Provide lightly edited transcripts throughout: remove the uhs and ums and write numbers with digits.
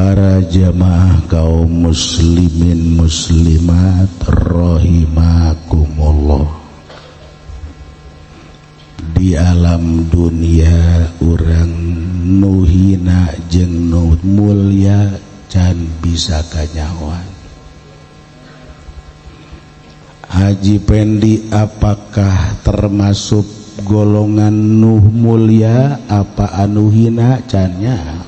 Para jamaah kaum muslimin muslimat rahimakumullah. Di alam dunia urang nu hina jeung nu mulya can bisa kanyahoan. Haji Pendi apakah termasuk golongan nu mulia apa anu hina can nya?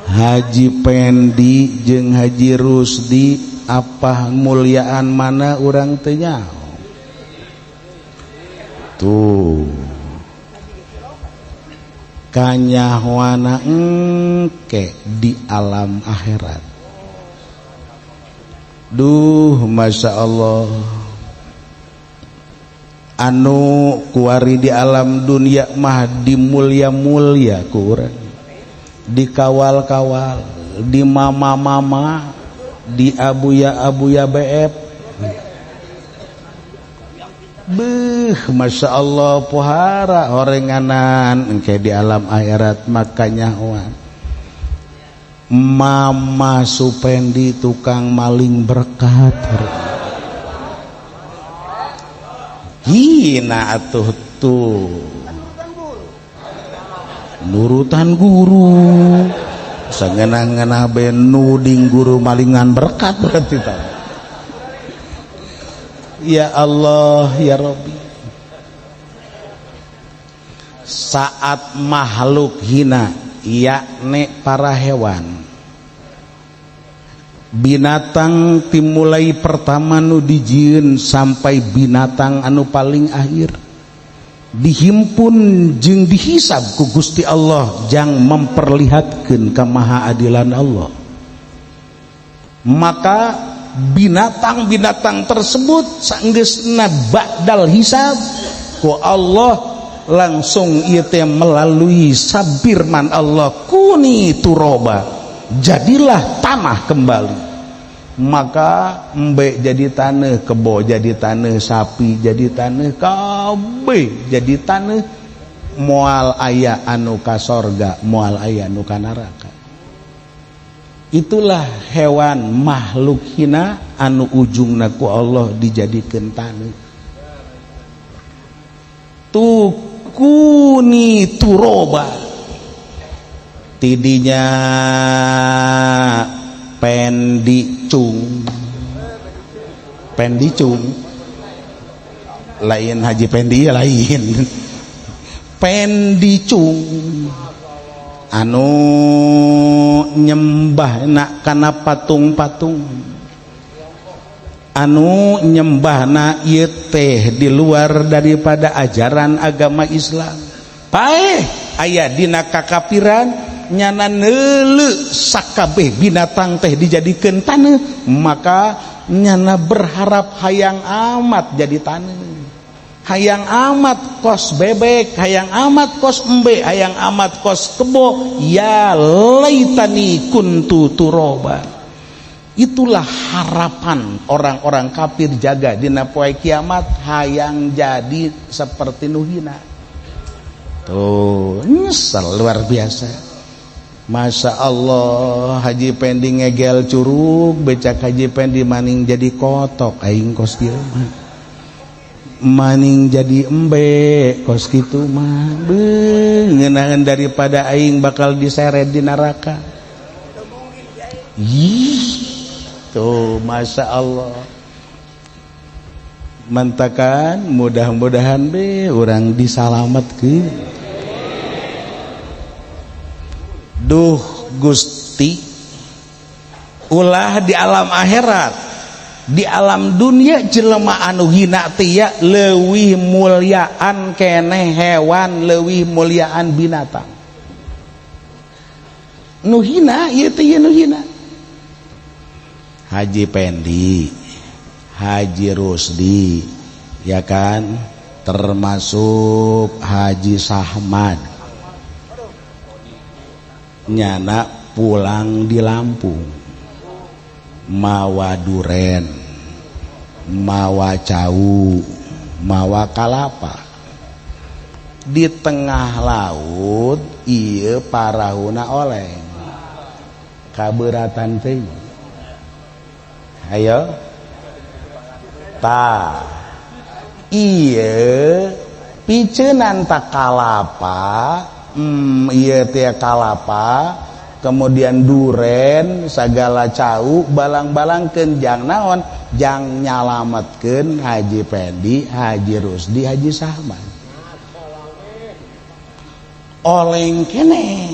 Haji Pendi jeung Haji Rusdi apa muliaan mana urang teu nyaho? Tuh kanyahoana engke di alam akhirat. Duh, Masya Allah, anu kuari di alam dunia mah dimulia-mulia ku urang, dikawal-kawal, di mama-mama, di abuya-abuya BF. Beuh, Masya Allah, pohara horenganan engke di alam akhirat makanya wan. Mama Supendi tukang maling berkat. Hina atuh tuh. Nurutan guru. Sangeunah-ngeunah be nuding guru malingan berkat berarti tah. Ya Allah ya Rabbi. Saat makhluk hina yakni para hewan, binatang timulai pertama nu dijieun sampai binatang anu paling akhir dihimpun jeung dihisab ku Gusti Allah jang memperlihatkeun kemahaadilan Allah. Maka binatang-binatang tersebut sanggeusna ba'dal hisab ku Allah langsung ieu teh melalui sabirman Allah, kuni turoba, jadilah tanah kembali. Maka embe jadi tanah, kebo jadi tanah, sapi jadi tanah, kabeh jadi tanah. Moal aya anu ka sorga, moal aya anu ka neraka. Itulah hewan makhluk hina anu ujungna ku Allah dijadikeun tanah. Tukuni turoba, tidinya pendicung, pendicung lain Haji Pendi lain, pendicung anu nyembah nak kana patung-patung, anu nyembahna ieu teh di luar daripada ajaran agama Islam. Paeh aya dina kakapiran nyana neuleu sakabeh binatang teh dijadikeun taneuh, maka nyana berharap hayang amat jadi taneuh, hayang amat kos bebek, hayang amat kos embe, hayang amat kos kebo. Ya laitani kuntu turoba. Itulah harapan orang-orang kafir jaga dina poe kiamat, hayang jadi seperti nu hina. Tuh, nyesel luar biasa. Masya Allah, Haji Pendi ngegel curug, becak Haji Pendi maning jadi kotok aing kos kieu mah. Maning jadi embe kos kitu mah. Beuh, ngeunaheun daripada aing bakal diseret di neraka. Ih, tuh Masya Allah. Mantakan mudah-mudahan be urang disalametkeun. Duh Gusti, ulah di alam akhirat, di alam dunia jelema anu hina teh ya leuwih mulyaan keneh hewan, leuwih mulyaan binatang. Nu hina ieu teh nu hina. Haji Pendi, Haji Rusdi, ya kan, termasuk Haji Sahmad, nyana pulang di Lampung, mawa duren, mawa cau, mawa kalapa. Di tengah laut ieu parahuna oleng. Kaberatan teh. Ayo. Tah. Ieu piceunan ta kalapa, ieu teh kalapa, kemudian duren sagala cau balang-balangkeun jang naon? Jang nyalametkeun Haji Pendi, Haji Rusdi, Haji Sahman. Oleng kene.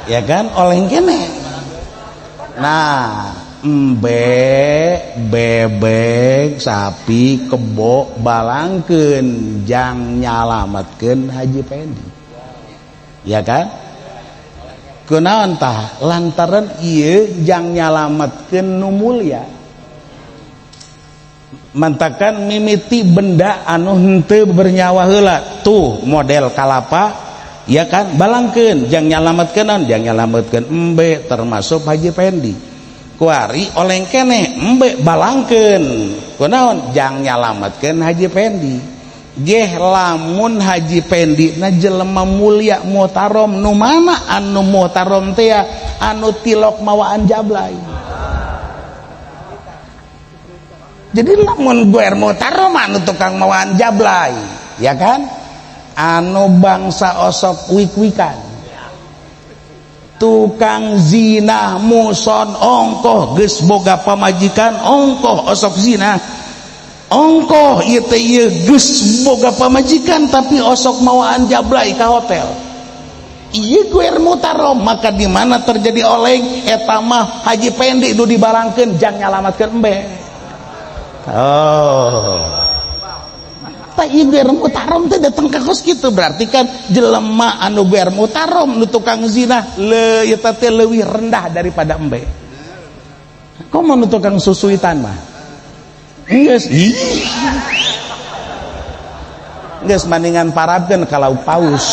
Ya kan, oleng kene. Nah, embe, bebek, sapi, kebo balangkeun jang nyalametkeun Haji Pendi. Ya kan? Kunaon tah? Lantaran ieu jang nyalametkeun nu mulia. Mantakan mimiti benda anu henteu bernyawa heula. Tuh model kalapa, ya kan? Balangkeun jang nyalametkeun naon? Jang nyalametkeun embe termasuk Haji Pendi. Kuari oleng keneh embe balangkeun. Kunaon? Jang nyalametkeun Haji Pendi. Geh lamun Haji Pendi na jelema mulia muhtarom, nu mana anu muhtarom teh anu tilok mawaan jablay. Jadi lamun goer muhtarom anu tukang mawaan jablay, ya kan? Anu bangsa osok wik-wikan, tukang zina muson ongkoh geus boga pamajikan ongkoh osok zina. Ongkoh ieu teh ieu geus boga pamajikan tapi osok mawaan jablay ka hotel. Ieu guer mutarom, maka di mana terjadi oleng eta mah Haji Pendi nu dibalangkeun jang nyalametkeun embe. Oh. Tah ieu guer mutarom teh datang ka kos kitu, berarti kan jelema anu guer mutarom nu tukang zina le ieu teh leuwih rendah daripada embe. Komo nu tukang susuitan mah. Geus, geus maningan parabkeun kalau paus.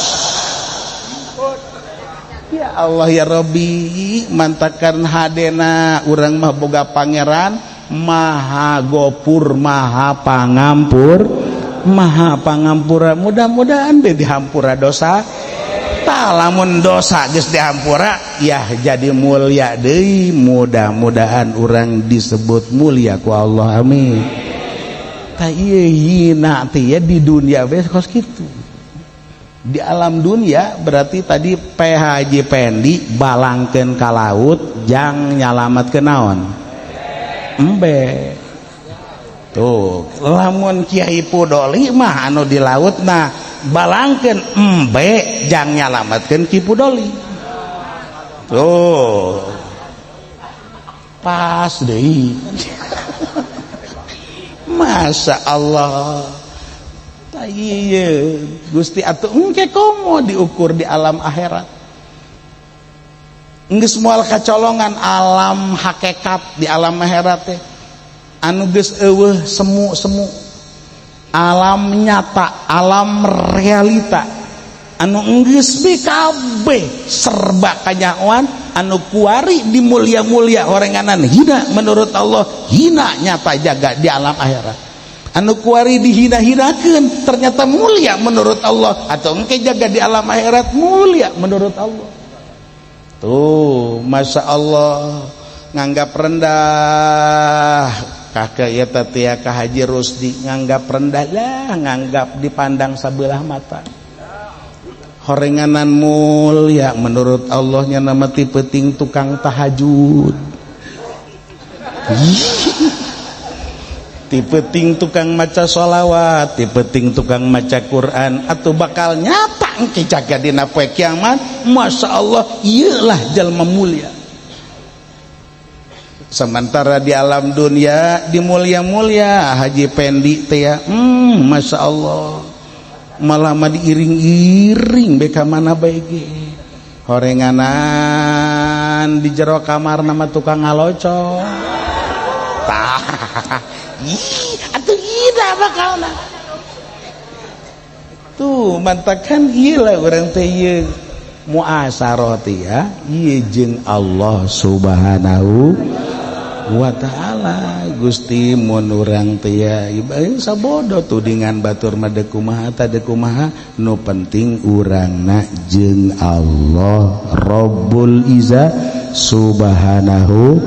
Ya Allah ya Rabbi, mantakan hadena urang mah boga pangeran maha gopur, maha pangampur, maha pangampura. Mudah-mudahan be dihampura dosa. Tah lamun dosa geus dihampura ya jadi mulia deui. Mudah-mudahan urang disebut mulia ku Allah, amin. Tah ieu hina teh ya di dunia we kos kitu. Di alam dunia berarti tadi PHJ Pendi balangkeun ka laut jang nyalametkeun naon? Embe. Tuh, lamun Kiai Pudoli mah anu di laut nah balangkeun embe jang nyalametkeun Ki Pudoli. Tuh. Pas deui. Masya Allah. Tah ieu Gusti atuh engke komo diukur di alam akhirat. Geus moal kacolongan alam hakikat di alam akhirat teh. Anu geus eueuh semu-semu. Alam nyata, alam realita. Anu geus kabeh serba kanyahoan, anu kuari dimulia-mulia horenganan hina menurut Allah, hina nyata jaga di alam akhirat. Anu kuari dihina-hinakeun ternyata mulia menurut Allah, atau engke jaga di alam akhirat mulia menurut Allah. Tuh, Masya Allah, nganggap rendah kakek ya teh ka Haji Rusdi, nganggap rendah lah, nganggap dipandang sebelah mata. Horenganan mulia menurut Allahnya nama ti peuting tukang tahajud. Ti peuting tukang maca sholawat, ti peuting tukang maca Quran, atau bakal nyata engke jaga dina poe kiamat. Masya Allah, ieulah jalma mulia. Sementara di alam dunia dimulia-mulia Haji Pendi teh ya, Masya Allah, malah mah diiring-iring beka mana bae ge. Horenganan di jero kamar nama tukang ngalocok. Tah, ih, atuh ida bakalna. Tuh, mantakan ieu lah urang teh ieu muasarah teh ya, ieu jeung Allah Subhanahu wa ta'ala. Gusti mun urang teh ya sabodo tudingan batur mah deuk kumaha ta deuk kumaha, nu penting urangna jeung Allah Rabbul Izzah Subhanahu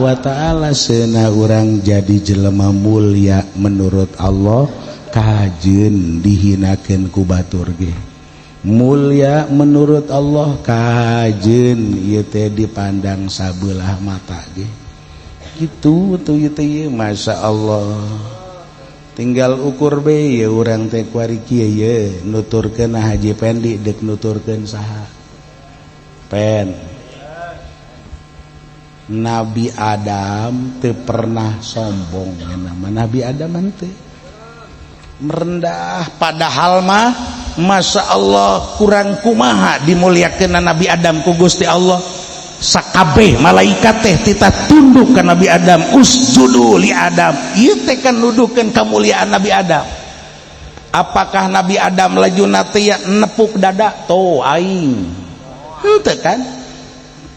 wa ta'ala. Seuna urang jadi jelema mulia menurut Allah, kajeun dihinakeun ku batur ge mulia menurut Allah, kajeun ieu teh dipandang sabelah mata ge gitu tuh ieu teh. Masya Allah, tinggal ukur be ye urang teh kuari kieu ye nuturkeun Haji Pendi deuk nuturkeun saha pen. Nabi Adam teu pernah sombong, nama Nabi Adam teh merendah, padahal mah Masya Allah kurang kumaha dimuliakeun Nabi Adam ku Gusti Allah. Sakabeh malaikat teh tita tunduk ka Nabi Adam, usjudu li Adam. Ieu teh kan nuduhkeun kamuliaan Nabi Adam. Apakah Nabi Adam lajuna teh nepuk dada tuh aing? Henteu kan,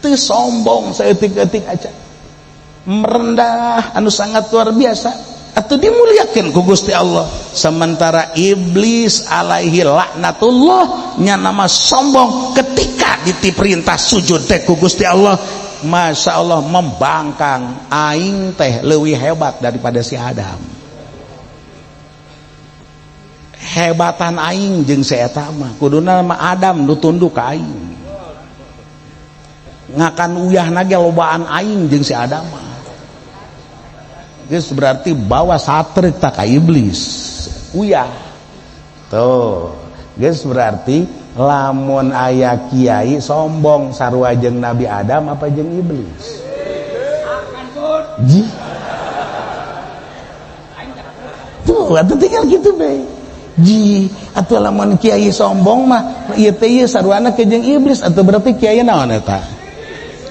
teu sombong saeutik-eutik aja, merendah anu sangat luar biasa atau dimuliakan ku Gusti Allah. Sementara iblis alaihi laknatullah nya nama sombong, ketika diperintah sujud teh ku Gusti Allah, Masya Allah membangkang, aing teh leuwih hebat daripada si Adam, hebatan aing jeung si eta mah, kuduna mah Adam nu tunduk ka aing, ngakan uyahna ge lobaan aing jeung si Adam mah. Geus berarti bawa satrek tak ka iblis uyah tuh. Geus berarti lamun aya kiai sombong sarua jeung Nabi Adam apa jeung iblis? Ji tuh atuh tinggal gitu be. Ji atuh lamun kiai sombong mah ieu teh ieu saruana ke jeung iblis, atuh berarti kiai naon eta?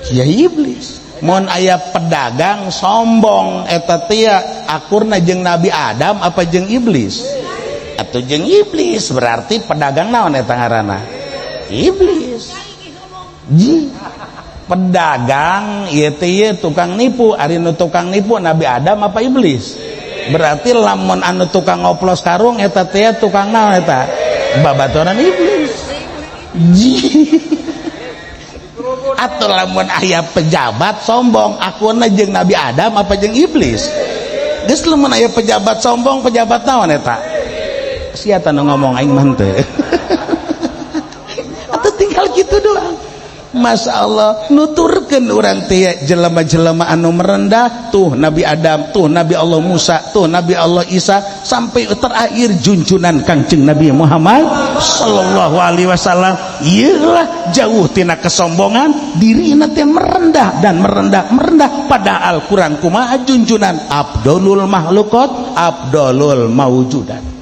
Kiai iblis. Mun aya pedagang sombong eta teh akurna jeung Nabi Adam apa jeung iblis? Atau jeung iblis, berarti pedagang naon eta ngaranna? Iblis. Ji pedagang ieu teh ieu tukang nipu, ari nu tukang nipu Nabi Adam apa iblis? Berarti lamun anu tukang ngoplos karung eta teh tukang naon eta? Babaturan iblis. Ji atau lamun aya pejabat sombong akurna jeung Nabi Adam apa jeung iblis? Geus lamun aya pejabat sombong, pejabat naon eta? Sia tah nu ngomong, aing mah henteu. Atuh tinggal kitu doang. Masya Allah, nuturkeun urang teh jelema-jelema anu merendah tuh Nabi Adam, tuh Nabi Allah Musa, tuh Nabi Allah Isa, sampai terakhir junjunan Kangjeng Nabi Muhammad sallallahu alaihi wasallam. Ieulah jauh tina kesombongan, dirina teh merendah dan merendah merendah, padahal kurang kumaha junjunan abdolul makhluqat, abdolul maujudat.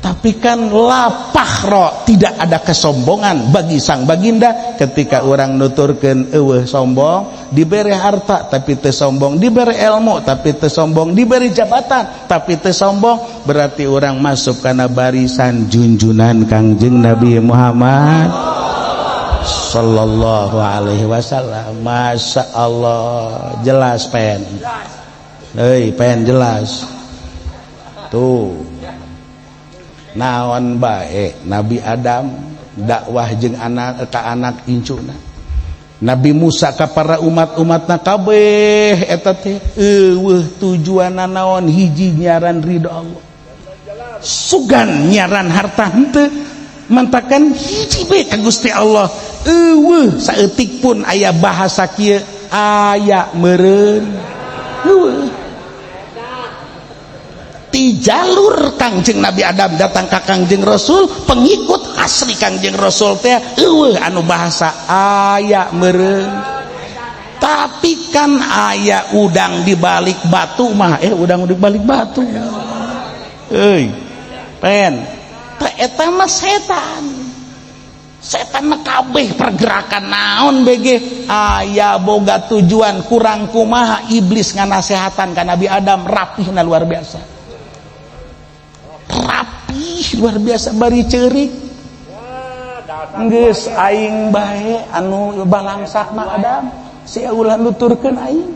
Tapi kan la fakhro, tidak ada kesombongan bagi sang baginda ketika orang nuturkeun eueuh sombong, diberi harta tapi teu sombong, diberi ilmu tapi teu sombong, diberi jabatan tapi teu sombong, berarti orang masuk kana barisan junjunan Kangjeng Nabi Muhammad sallallahu alaihi wasallam. Masya Allah, jelas pen. Hei pen, jelas tuh. Naon bae Nabi Adam dakwah jeung anak ka anak incuna, Nabi Musa ka para umat-umatna kabeh eta teh eueuh tujuanna naon, hiji nyaran ridho Allah, sugan nyaran harta henteu, mantakan hiji bae ka Gusti Allah. Eueuh saeutik pun aya bahasa kieu aya meureun eueuh. Di jalur Kangjeng Nabi Adam datang ka Kangjeng Rasul, pengikut asli Kangjeng Rasul teh eueuh anu bahasa aya meureun. Tapi kan aya udang di balik batu mah, udang di balik batu euy pen teh eta mah setan. Setan mah kabeh pergerakan naon bege aya boga tujuan. Kurang kumaha iblis nganasehatan ka Nabi Adam, rapihna luar biasa, rapih luar biasa, bari ceurik. Geus aing bae anu balangsak mah Adam, sia ulah nuturkeun aing.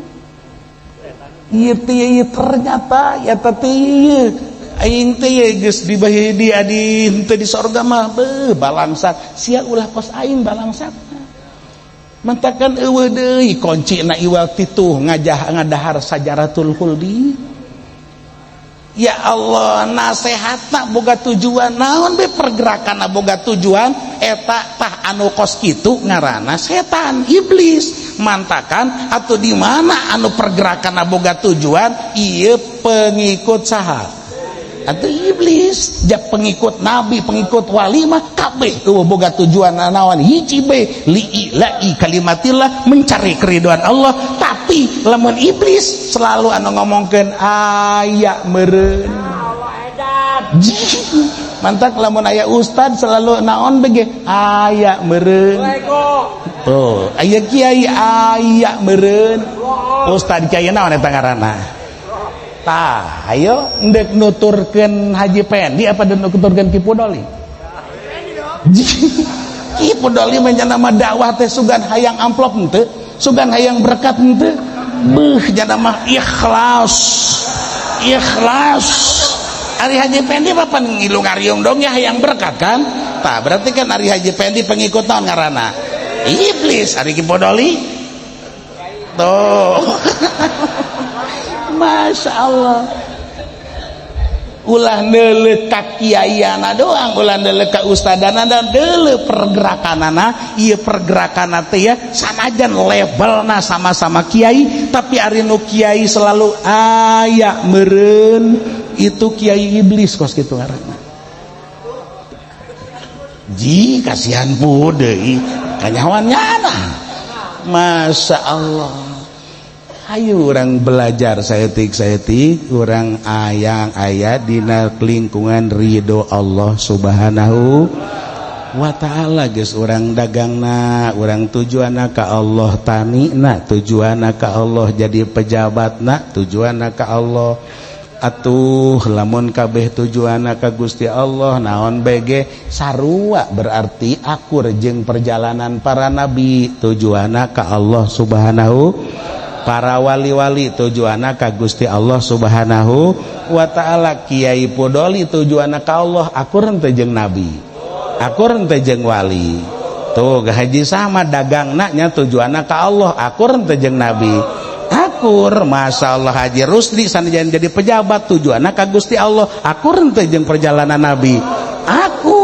Ieu teh ternyata ya teh aing teh geus dibahi di adi henteu di sorga mah beuh balangsat sia ulah kos aing balangsat. Mantakan eueuh deui koncina iwal tituh ngajah ngadahar sajaratul khuldi. Ya Allah, nasehatna boga tujuan naon be pergerakanna boga tujuan eta tah anu kos kitu ngaranna setan iblis. Mantakan atuh di mana anu pergerakanna boga tujuan ieu pengikut saha? Atuh iblis. Ja pengikut nabi, pengikut wali mah kabeh eueuh boga tujuan naon hiji be li'ila'i kalimatillah, mencari keridhaan Allah. Tapi lamun iblis selalu anu ngomongkeun aya meureun. Mantak lamun aya ustad selalu naon bege aya meureun. Oh, aya kiai aya meureun. Ustad kiai naon eta ngaranna? Tah, ayo ndek nuturkeun Haji Pendi apa ndek nuturkeun Ki Pudoli? Ki Pudoli mah nama dakwah teh sugan hayang amplop henteu, sugan hayang berkat henteu. Beuh jana mah ikhlas. Ikhlas. Ari Haji Pendi mah pan ngilu ngariung dong ya hayang berkat kan? Tah, berarti kan ari Haji Pendi pengikut naon ngaranna? Iblis. Ari Ki Pudoli? Tuh. Masya Allah, ulah neuleuh ka kiaiana doang, ulah neuleuh ka ustadana dan deuleuh pergerakanana. Ieu pergerakanna teh ya sanajan labelna sama-sama kiai, tapi ari nu kiai selalu aya meureun itu kiai iblis kos kitu ngaranna. Ji kasihan pu deui kanyawan nyana. Masya Allah. Ayo orang belajar saeutik-saeutik, orang ayang aya dina lingkungan ridho Allah Subhanahu wa ta'ala. Geus urang dagangna, urang tujuanna ka Allah, tanina tujuanna ka Allah, jadi pejabatna tujuanna ka Allah. Atuh lamun kabeh tujuanna ka Gusti Allah naon bege sarua berarti akur jeung perjalanan para nabi tujuanna ka Allah Subhanahu, para wali-wali tujuanna ka Gusti Allah Subhanahu wa ta'ala. Kiai Pudoli tujuanna ka Allah, akur henteu jeung nabi, akur henteu jeung wali. Tuh haji sama dagangna nya tujuanna ka Allah, akur henteu jeung nabi, akur. Masya Allah. Haji Rusdi sanajan jadi pejabat tujuanna ka Gusti Allah, akur henteu jeung perjalanan nabi, akur.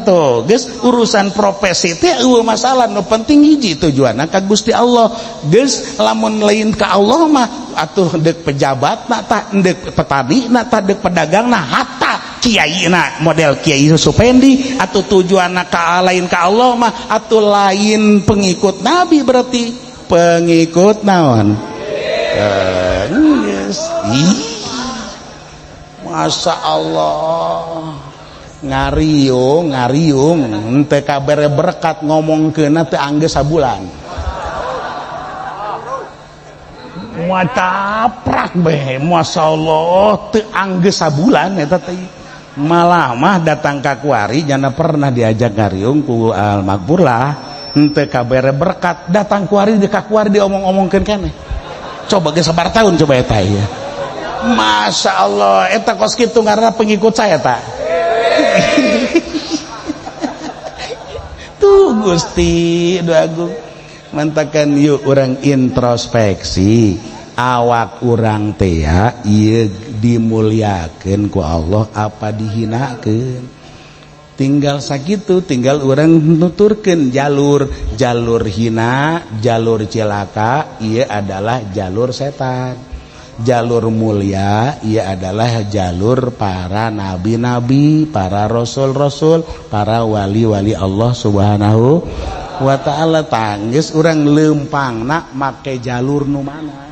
Tuh geus urusan profesi teh eueuh masalah, nu penting hiji tujuanna ka Gusti Allah. Geus lamun lain ka Allah mah atuh deuk pejabatna tah, deuk petani na tah, deuk pedagang na, hatta kiai na model Kiai Supendi atuh tujuanna ka lain ka Allah mah atuh lain pengikut nabi, berarti pengikut naon? Yes. Ih. Masya Allah, ngariung ngariung henteu kabere berkat ngomongkeunna teu anggeus sabulan mataprak be. Masyaallah, teu anggeus sabulan eta teh. Malah mah datang ka kuari jana pernah diajak ngariung ku Al Makburlah henteu kabere berkat, datang kuari di ka kuari diomong-omongkeun keneh. Coba geus sabar tahun coba eta ya. Masya Allah, eta kos kitu ngaranna pengikut saya ta. Tuh Gusti Agung, mantakan yuk orang introspeksi awak urang teh ya, ieu dimuliakeun ku Allah apa dihinakeun. Tinggal sakitu, tinggal orang nuturkeun jalur jalur hina, jalur cilaka ieu adalah jalur setan. Jalur mulia ia adalah jalur para nabi-nabi, para rasul-rasul, para wali-wali Allah Subhanahu wa ta'ala. Tangis urang lempangna make jalur nu mana.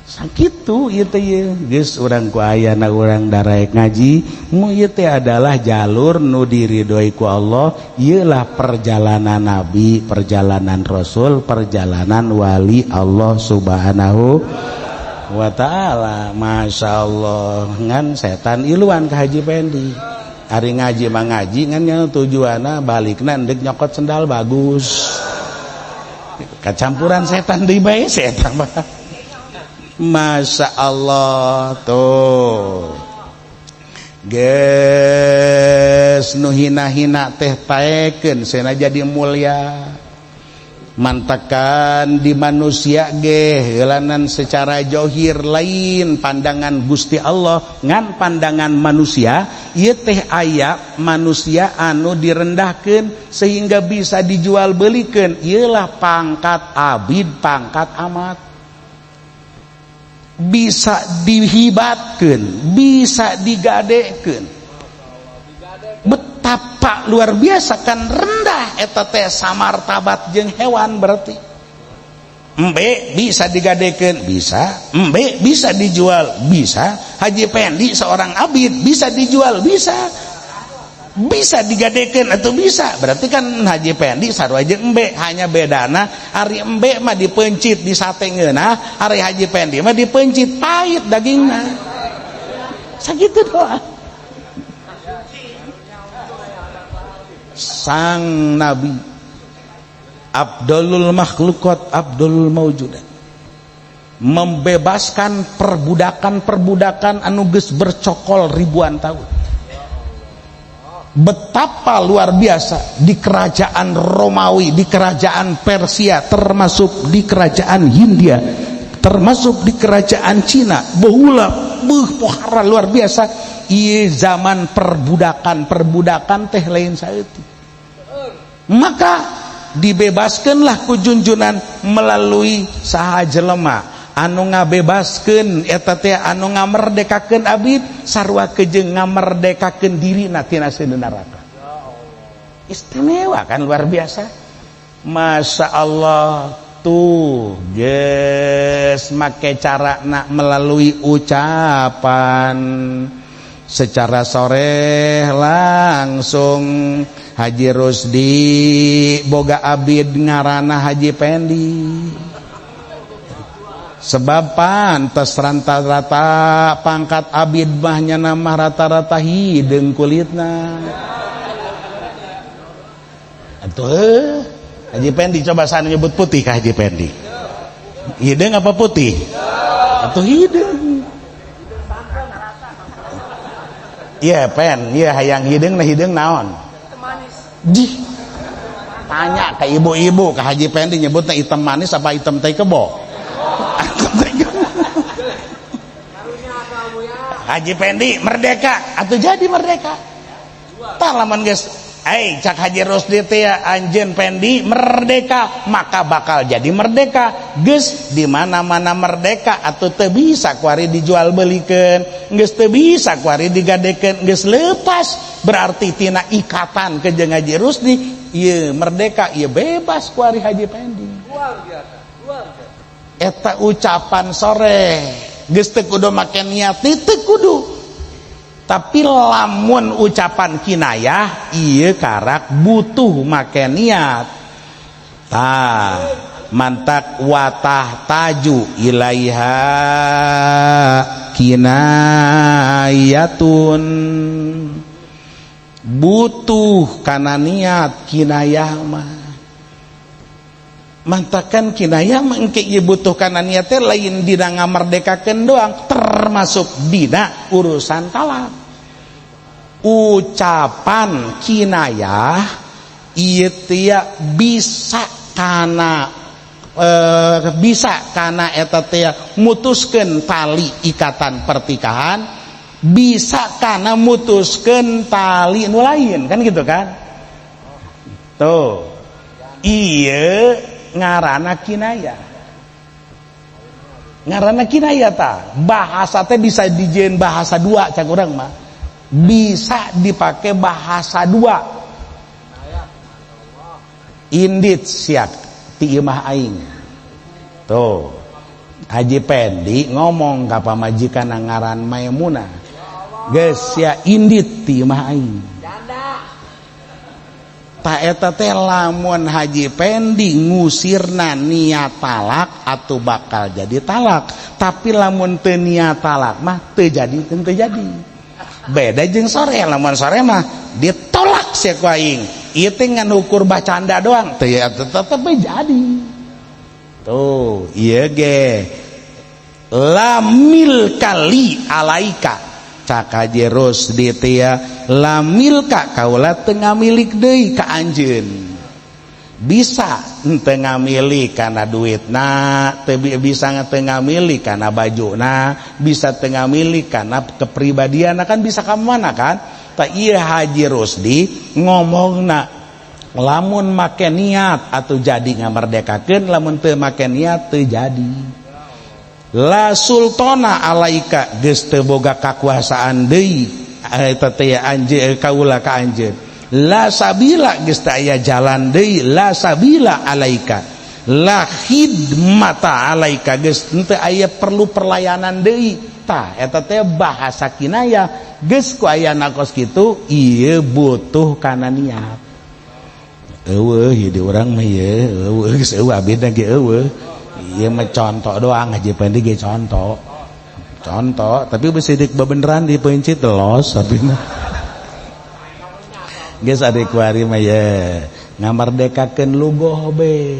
Sakitu ieu teh ieu. Geus urang ku ayana urang daraek ngaji, mu ieu teh adalah jalur nu diridhoi ku Allah, ieu lah perjalanan nabi, perjalanan rasul, perjalanan wali Allah Subhanahu wa ta'ala. Masya Allah, ngan setan iluan ke Haji Pendi. Ari ngaji mah ngaji ngan nya tujuanna balikna ndek nyokot sendal bagus. Kacampuran setan deui bae setan mah. Masya Allah tuh geus nu hina-hina teh paekeun cenah jadi mulia. Mantakan di manusia ge heulanan secara johir lain pandangan Gusti Allah ngan pandangan manusia ieu teh aya manusia anu direndahkeun sehingga bisa dijual belikeun, ieulah pangkat abid, pangkat amat, bisa dihibatkeun, bisa digadekeun. Betapa luar biasa kan rendah eta teh samartabat jeung hewan. Berarti embe bisa digadekeun, bisa, embe bisa dijual, bisa. Haji Pendi seorang abid bisa dijual, bisa, bisa digadekeun atau bisa. Berarti kan Haji Pendi sarua jeung embe, hanya bedana ari embe mah dipencit di sate ngeunah, ari Haji Pendi mah dipencit pahit dagingna. Sakitu doang. Sang Nabi Abdulul makhlukat, Abdulul maujudat, membebaskan perbudakan-perbudakan anu geus bercokol ribuan tahun. Betapa luar biasa di kerajaan Romawi, di kerajaan Persia, termasuk di kerajaan Hindia, termasuk di kerajaan Cina, baheula beuh pohara luar biasa. Ieu zaman perbudakan-perbudakan teh lain saeutik. Maka dibebaskeunlah ku junjunan melalui saha jelema anu ngabebaskeun eta teh, anu ngamerdekakeun abid sarua kejeung ngamerdekakeun dirina tina seuneu neraka. Istimewa kan, luar biasa. Masya Allah tuh geus make cara nak melalui ucapan secara soreh langsung Haji Rusdi boga abid ngarana Haji Pendi, sebab pantes rata-rata pangkat abid mahnya nama rata-rata hideung kulitna. Atuh Haji Pendi coba sana nyebut putih ka Haji Pendi, hideung apa putih? Atuh hideung. Iya pen, iya hayang hideung nah hideung naon? Dih. Tanya ke ibu-ibu, ke Haji Pendi nyebutnya hitam manis apa hitam teh kebo? Haji Pendi merdeka atau jadi merdeka? Tah lamun geus cak Haji Rusdi teh anjeun Pendi merdeka, maka bakal jadi merdeka. Geus di mana-mana merdeka atau teu bisa kuari dijual belikeun, geus teu bisa kuari digadekeun, geus lepas berarti tina ikatan ke jeung Haji Rusdi, ieu merdeka, ieu bebas kuari Haji Pendi. Luar biasa, luar biasa. Eta ucapan sore geus teu kudu make niat, teu kudu. Tapi lamun ucapan kinayah ieu karak butuh make niat. Tah mantak watah taju ilaiha kinayatun, butuh kana niat kinayah mah. Mantakan kinayah mah engke ieu butuh kana niat teh lain dina ngamerdekakeun doang, termasuk dina urusan talak. Ucapan kinayah ieu teh bisa kana bisa kana eta teh mutuskeun tali ikatan pertikahan, bisa kana mutuskeun tali nu lain, kan gitu kan? Tuh ieu ngarana kinayah. Ngarana kinayah ta bahasa teh bisa dijieun bahasa dua, cak urang mah bisa dipakai bahasa dua. Indit siak ti imah aing. Tuh Haji Pendi ngomong ka pamajikan ngaran Maimunah, geus sia indit ti imah aing. Ta eta teh lamun Haji Pendi ngusirna niat talak atau bakal jadi talak, tapi lamun teu niat talak mah teu jadi, teu jadi. Beda jeung sore, lamun sore mah ditolak sia ku aing, ieu teh ngan ukur bacanda doang teu ya tetep jadi. Tuh ieu ge La milka li alaika cak Haji Rusdi teh ya, la milka kaula teu ngamilik deui ka anjeun. Bisa teu ngamilik kana duitna, teu bisa teu ngamilik kana bajuna, bisa teu ngamilik kana kepribadianna, kan bisa ka mana kan. Tah ieu Haji Rusdi ngomongna lamun make niat atuh jadi ngamerdekakeun, lamun teu make niat teu jadi. La sultana alaika geus teu boga kakuasaan deui eta teh anjeun kaula ka anjeun. La sabila geus teu aya jalan deui, la sabila alaika. La khidmata alaika geus teu aya perlu perlayanan deui. Tah eta teh bahasa kinayah geus ku ayana kos kitu ieu butuh kana niat. Eueuh ieu di urang mah ieu eueuh geus eueuh abdi ge eueuh. Ieu mah contoh doang Haji Pendi ge contoh. Contoh tapi beusi dik bebeneran dipeuncit los abdi mah. Geus adik kuari mah ye ngamerdekakeun lugoh be.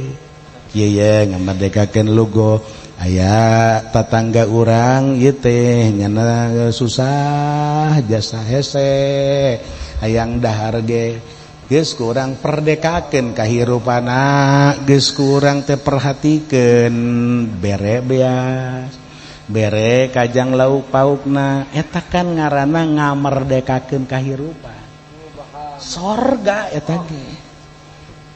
Kieu ye ngamerdekakeun lugoh aya tatangga urang ieu teh nyana susah jasa hese hayang dahar ge geus ku urang perdekakeun kahirupanna, geus ku urang teh perhatikeun bere beas bere kajang lauk paukna, eta kan ngaranna ngamerdekakeun kahirupan. Sorga eta ge.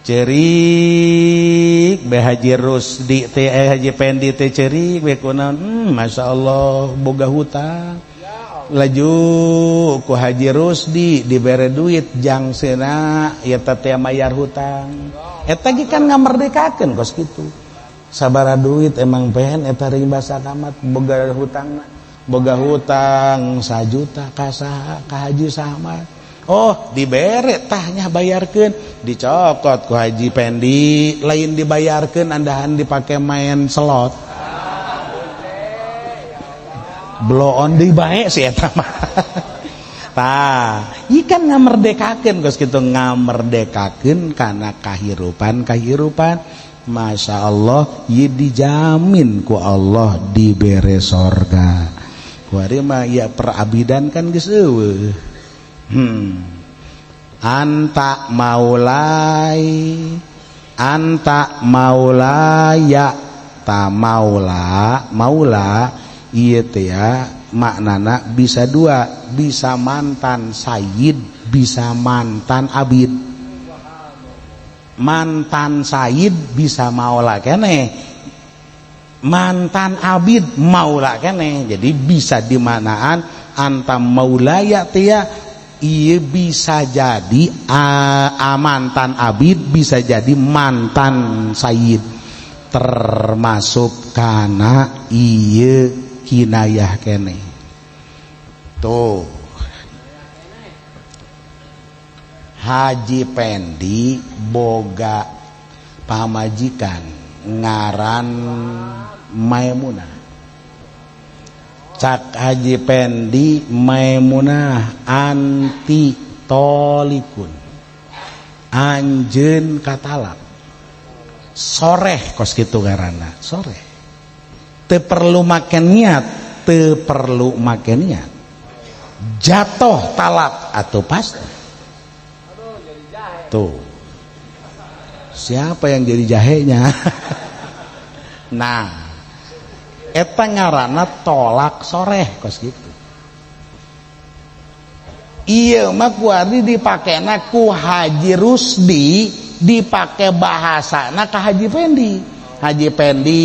Cerik be Haji Rusdi teh Haji Pendi teh cerik be kunaon, masyaallah boga hutang. Laju ku Haji Rusdi dibere duit jang seuna ieu teh mayar hutang. Eta ge kan ngamerdekakeun kos kitu. Sabara duit emang pen eta ring basa kamat boga hutangna. Boga hutang 1 juta ka saha ka Haji Samad. Oh dibere tahnya bayarkeun, dicokot ku Haji Pendi lain dibayarkeun andahan dipake main slot. Blow on deui bae si eta mah. Tah, ieu kan ngamerdekakeun geus kitu ngamerdekakeun kana kahirupan-kahirupan. Masya Allah ieu dijamin ku Allah dibere sorga. Kuari mah ya perabidan kan geus eueuh. Anta maulai, anta maulaya, ta maula, maula ieu teh ya maknana bisa dua, bisa mantan sayyid, bisa mantan abid. Mantan sayyid bisa maula keneh, mantan abid maula keneh. Jadi bisa dimanaan anta maulaya teh ya ieu bisa jadi mantan abid, bisa jadi mantan sayyid, termasuk kana ieu kinayah kene. Tuh Haji Pendi boga pamajikan ngaran Maimunah. Cak Haji Pendi Maimunah anti tolikun, anjeun katalak. Soreh kos kitu ngaranna, soreh. Teu perlu make niat, teu perlu make niat. Jatuh talak atau pasti. Tuh. Siapa yang jadi jahenya? Nah, eta ngaranna tolak soreh kos gitu. Ieu mah kuari dipakena ku Haji Rusdi, dipake bahasana ka Haji Pendi. Haji Pendi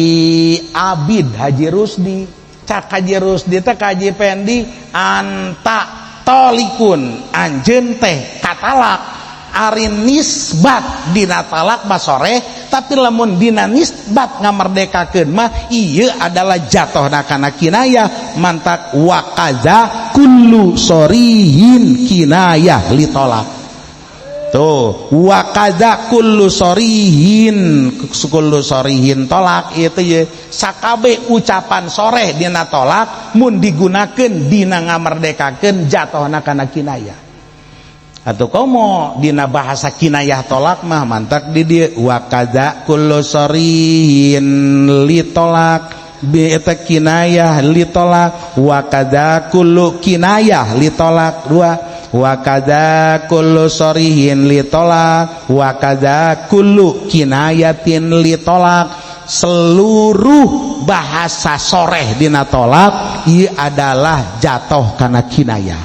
abid Haji Rusdi. Cak Haji Rusdi teh ka Haji Pendi anta tolikun, anjeun teh katalak. Ari nisbat dina talak mah soreh, tapi lamun dina nisbat ngamerdekakeun mah ieu adalah jatuhna kana kinayah, mantak wakaza kullu sorihin kinayah litolak. Tuh wakaza kullu sorihin, kullu sorihin tolak ieu teh ye sakabe ucapan soreh dina tolak mun digunakeun dina ngamerdekakeun jatuhna kana kinayah. Atau komo dina bahasa kinayah tolak mah mantak di dieu wakaza kullu sorihin litolak bi eta kinayah li tolak. Wa kadza kullu kinayah li tolak dua, wa kadza kullu sorihin li tolak, wa kadza kullu kinayatin li tolak. Seluruh bahasa soreh dina tolak ieu adalah jatuh kana kinayah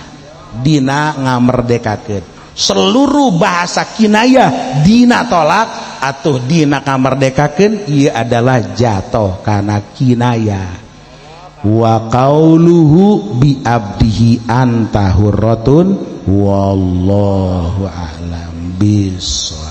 dina ngamerdekakeun. Seluruh bahasa kinayah dina tolak atuh dina ngamerdekakeun ieu adalah jatuh kana kinayah. Wa qauluhu bi abdihi anta hurratun, wallahu a'lam bissawab.